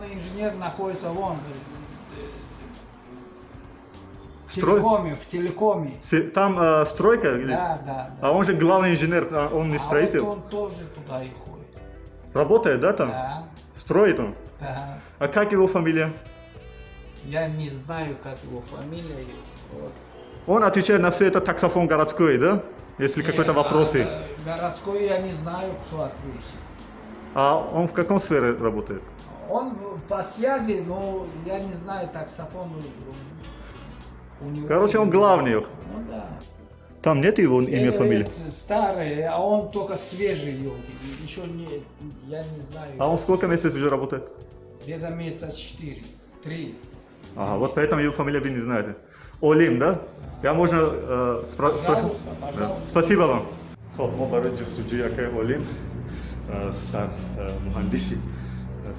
Главный инженер находится вон в Строй? телекоме, в телекоме. Там стройка? Или? Да. А он же главный инженер, а он не А строитель? вот он тоже туда и ходит. Работает, да, там? Да, Строит он? да. А как его фамилия? Я не знаю, как его фамилия. Вот. Он отвечает на все это таксофон городской, да? Если какой-то Не, вопросы. Городской я не знаю, кто ответит. А он в каком сфере работает? Он по связи, но я не знаю, таксофон у него. Короче, он главный. Ну да. Там нет его имя, фамилии? Это старый, а он только свежий, елки. Еще не, я не знаю. А он сколько месяцев уже работает? Где-то месяца 4, 3. Ага, вот поэтому его фамилию вы не знаете. Олим, да? Я можно спросить? Пожалуйста, пожалуйста. Спасибо вам. Хоб, мо барои ҷустуҷӯи акаи Олим, сар муҳандиси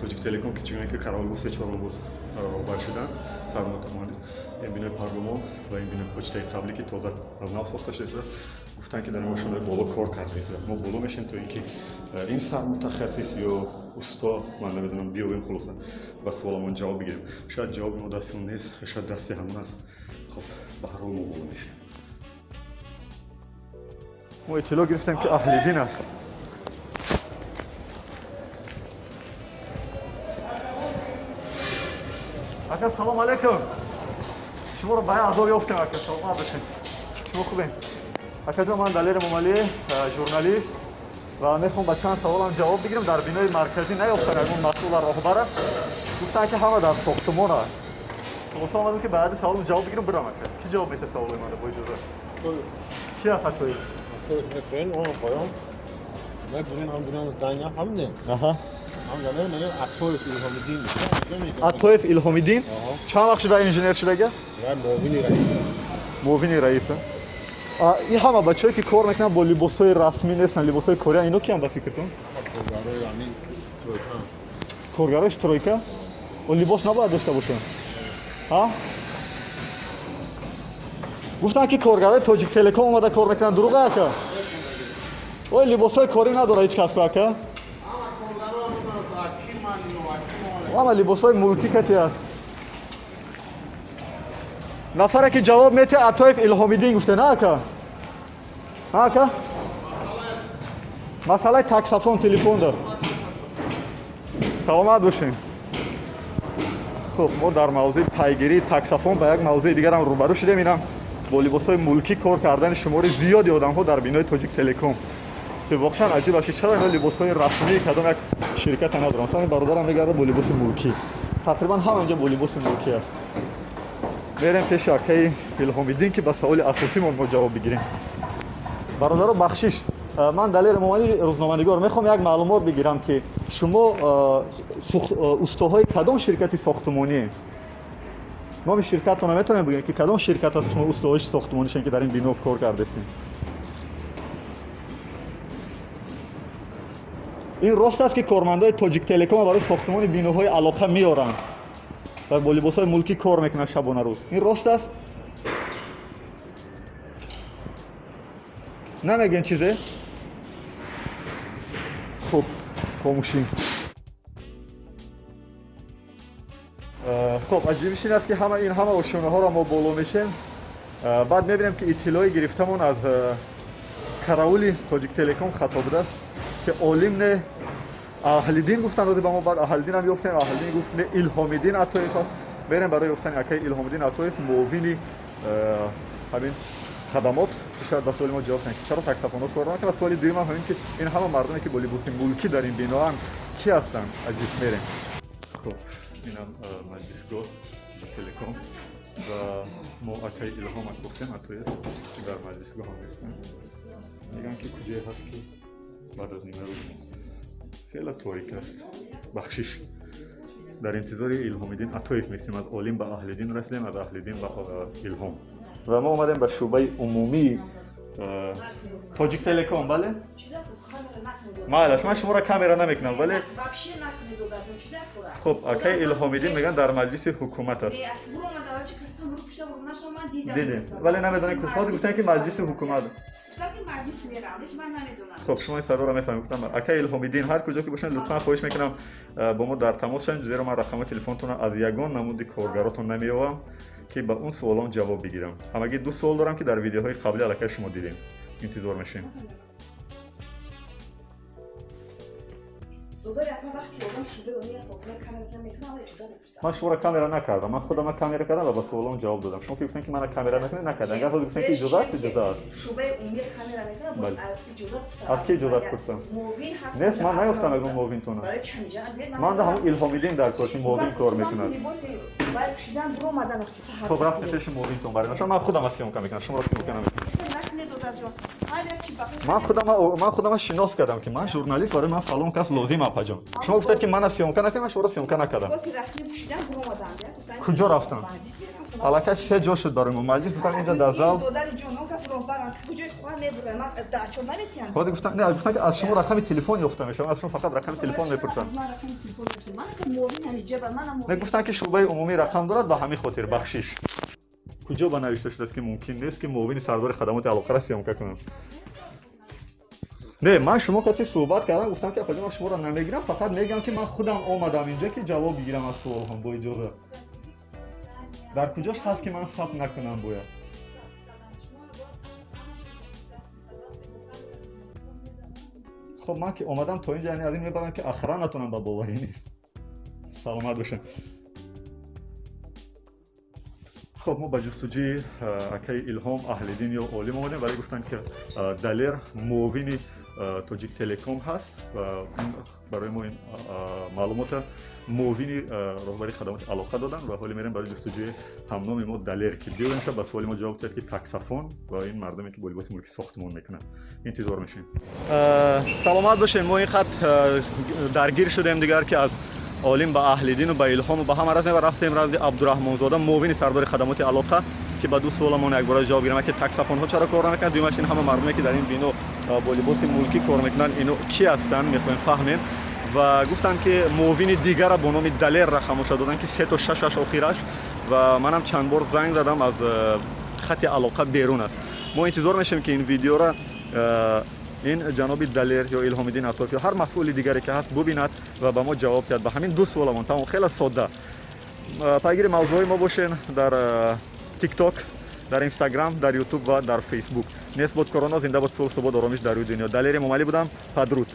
Тоҷиктелеком, ки чигуна ки қарор гуфт, се-чор рӯз боз роҳбар шудан, сармуҳандис ин бинои парлумон ва ин бинои почтаи қаблӣ, ки тоза аз нав сохта шуда истодааст, гуфтанд, ки дар ошонаи боло кор карда истодааст. Мо боло мешем, то ин ки ин сармутахассис ё усто, ман намедонам, биёбем, хулоса ба суоламон ҷавоб бигирем. Шояд ҷавоби мо дасти он нест, шояд дасти ҳамон аст. Хоб, ба ҳар ҳол мо боло мешем. Мо иттилоъ гирифтем, ки аҳли дин аст. Ака, салом алейкум. Шуморо ба азоб ёфтем, ака, саломат бошед. Шумо хубем, акаҷон? Ман Далер Эмомалӣ, журналист, ва мехоҳам ба чанд саволам ҷавоб бигирам. Дар бинои марказӣ наёфтам ягон масъула, роҳбара. Гуфтанд, ки ҳама дар сохтумона. Хулоса, омадам, ки баъди саволам ҷавоб бигирам, бирам. Ака, кӣ ҷавоб метиҳад саволои мана, бо иҷоза? Ки аст Атоев? Мефрен, он поён. Ме бурун ҳам дунам здания ҳамне. Аҳа. Ҳам замер мегӯям Атоев Илҳомиддин. Атоев Илҳомиддин. Аҳа. Чанд вақт шуда инженер шудагиаст? Ва муовини раис. Муовини раиса. Ин ҳама бачаҳое, ки кор мекунанд, бо либосҳои расмӣ нестанд, либосҳои кория. Ино киам, ба фикртон? Коргарои ҳамин стройка. Коргарои стройка о либос набояд дошта бошанд, ҳа? Гуфтанд, ки коргарои Тоҷиктелеком омада кор мекунанд. Дурӯға, ака? Ой, либосҳои корӣ надора ҳеҷ кас ку, ака. Ҳама либосҳои мулкӣ кати аст. Нафаре, ки ҷавоб метиҳад, Атоев Илҳомиддин гуфте, на, ака? Ҳа, ака, масъалаи таксофон, телефон дор. Саломат бошем. Хуб, мо дар мавзӯи пайгирии таксофон ба як мавзӯи дигарам рӯбарӯ шудем. Инам бо либосҳои мулкӣ кор кардани шумори зиёди одамҳо дар бинои Тоҷиктелеком, ки воқеан аҷиб аст, ки чаро ино либосҳои расмии кадом як ширката надоранд. Масалан, ин бародарам мегарда бо либоси мулкӣ. Тақрибан ҳама инҷа бо либоси мулкӣ аст. Мерем пеши акаи Илҳомиддин, ки ба саволи асосимон мо ҷавоб бигирем. Бародаро, бахшиш, ман Далер Эмомалӣ, рӯзноманигор, мехоҳам як маълумот бигирам, ки шумо устоҳои кадом ширкати сохтумоние? Номи ширкатро наметавонем бигӯем, ки кадом ширкат аст шумо устоҳои сохтумонишен, ки дар ин бино кор кардастем? Ин рост аст, ки кормандои Тоҷиктелеком барои сохтумони биноҳои алоқа меоранд ва бо либосҳои мулкӣ кор мекунанд шабона рӯз? Ин рост аст? Намегӯем чизе. Хуб, хомӯшӣ. Хуб, аҷибиш ин аст, ки ҳама ин ҳама ошёнаҳоро мо боло мешем. Баъд мебинем, ки иттилои гирифтамон аз караули Тоҷиктелеком хато будааст, ки Олим не, Аҳлиддин гуфтанд ози ба мо. Баъд Аҳлиддинам ёфтем, Аҳлиддин гуфт, не, Илҳомиддин Атоев аст. Мерем барои ёфтани акаи Илҳомиддин Атоев, муовини ҳамин хадамот, ки шояд ба суоли мо ҷавоб диҳанд, ки чаро таксофонҳо кор намекунанд, ва суоли дуюмам ҳамин, ки ин ҳама мардуме, ки бо либоси мулкӣ дар ин биноанд, кӣ ҳастанд? Аҷиб, мерем. Хуб, инам маҷлисгоҳ Телеком, ва мо акаи Илҳома гуфтем, Атоев, ки дар маҷлисгоҳ ҳам нестанд. Мегӯянд, ки куҷое ҳаст, ки баъд аз нимарӯз. Хеле торик аст, бахшиш. Дар интизори Илҳомиддин Атоев местем. Аз Олим ба Аҳлиддин расидем, аз Аҳлиддин ба Илҳом, ва мо омадем ба шӯъбаи умумии Тоҷиктелеком. Бале, майлаш, ман шуморо камера намекунам, вале хуб, акаи Илҳомиддин, мегӯянд, дар маҷлиси ҳукумат аст. шавам, нашавам, ман дидам. Дидем, вале намедонем ки ҳозир гуфтан ки маҷлиси ҳукумат. Гуфтам ки маҷлис мерам, лекин ман намедонам. Хуб, шумо ин садоро мефаҳмед. Гуфтам, акай Илҳомиддин, ҳар куҷо ки бошанд, лутфан хоҳиш мекунам, бо мо дар тамос шавед, зеро ман рақамҳои телефонтонро аз ягон намуди коргаротон намеёбам, ки ба он суолом ҷавоб бигирам. Ҳамагӣ ду суол дорам, ки дар видеоҳои қаблӣ аллакай шумо дидем. Интизор мешавем. Додари апа, вақте одам шуда меяд, камера намекунад, ама иҷоза мепурсад. Ман шуморо камера накардам, ман худама камера кардам ва ба суолом ҷавоб додам. Шумо ки гуфтем ки мана камера накунед, накардам. Агар ҳозир гуфтем ки иҷоза аст, иҷоза аст. Шӯъбаи умумӣ камера мекунад, Бале. бояд иҷоза пурсад. Аз ки иҷозат пурсам? Муовин ҳаст. Нест, ман наёфтам ягон муовинтона. Барои чӣ ҳамиҷа бед? Ман да ҳамун Илҳомиддин дар кор, ки муовин кор мекунад. Либоси баъд пӯшидан биромадан вақти саҳар. Хуб, рафтем пеши муовинтон барем. Ман худам съёмка мекунам, шуморо съёмка намекунам. Накунед, додарҷон. Ҳар як чи ба Ман худама шинос кардам, ки ман журналист, барои ман фалон кас лозим, апаҷон. Шумо гуфтед, ки мана съёмка накунед, ман шуморо съёмка накардам. Либоси расмӣ пӯшидан биромаданд. Куҷо рафтам? Маҷлис мерам. Аллакай се ҷо шуд барои мо маҷлис, гуфтан инҷа дар зал. Додари ҷон, он кас роҳбаранд. Куҷои хоҳам мебуранд. Ман даъчо наметиҳам. Ҳозир гуфтан, не, гуфтан, ки аз шумо рақами телефон ёфта мешавам, аз шумо фақат рақами телефон мепурсам. Ман рақами телефон мепурсам. Ман ки муовин ҳамиҷа ба манам Не, гуфтан, ки шӯъбаи умумӣ рақам дорад, ба ҳамин хотир бахшиш. Куҷо ба навишта шудааст, ки мумкин нест, ки муовини сардори хадамоти алоқаро съёмка кунам? Не, ман шумо кати суҳбат кардам, гуфтам, ки апаҷон, ман шуморо намегирам, фақат мегӯям, ки ман худам омадам инҷа, ки ҷавоб бигирам аз суолҳом бо иҷоза. Дар куҷош ҳаст, ки ман сабт накунам бояд? Хоб, ман ки омадам то инҷа, яъне аз ин мебарам, ки охранатонам ба боварӣ нест. Саломат бошед. Хоб, мо ба ҷустуҷӯи акаи Илҳом Аҳлиддин ё Олим омадем, вале гуфтанд, ки Далер муовини Тоҷик Телеком ҳаст ва барои мо ин маълумота муовини роҳбари хадамоти алоқа доданд. Ва ҳоле мерем барои ҷустуҷӯи ҳамноми мо Далер, ки биёем, ба суоли мо ҷавоб диҳад, ки таксофон ва ин мардуме, ки бо либоси мулки сохтмон мекунанд. Интизор мешавем. Саломат бошед. Мо ин хат даргир шудем дигар, ки аз Олим ба Аҳлиддину ба Илҳому ба ҳама раздем ва рафтем разди Абдураҳмонзода, муовини сардори хадамоти алоқа, ки ба ду суоламон якбора ҷавоб гирам: ки таксофонҳо чаро кор намекунанд, дуюмаш, ин ҳама мардуме, ки дар ин бино бо либоси мулкӣ кор мекунанд, ино кӣ ҳастанд, мехоҳем фаҳмем. Ва гуфтанд, ки муовини дигара бо номи Далер рақамоша доданд, ки се то шашаш охираш, ва манам чанд бор занг задам, аз хати алоқа берун аст. Мо интизор мешавем, ки ин видеора ин ҷаноби Далер ё Илҳомиддин Атоф ё ҳар масъули дигаре, ки ҳаст, бубинад ва ба мо ҷавоб диҳад ба ҳамин ду суоламон. Тамом, хеле содда. Пайгири мавзӯъҳои мо бошен дар Тикток, дар Инстаграм, дар Ютуб ва дар Фейсбук. Нест бод корона, зинда бод сулҳ, субот, оромиш дар рӯи дунё. Далери Момалӣ будам. Падруд.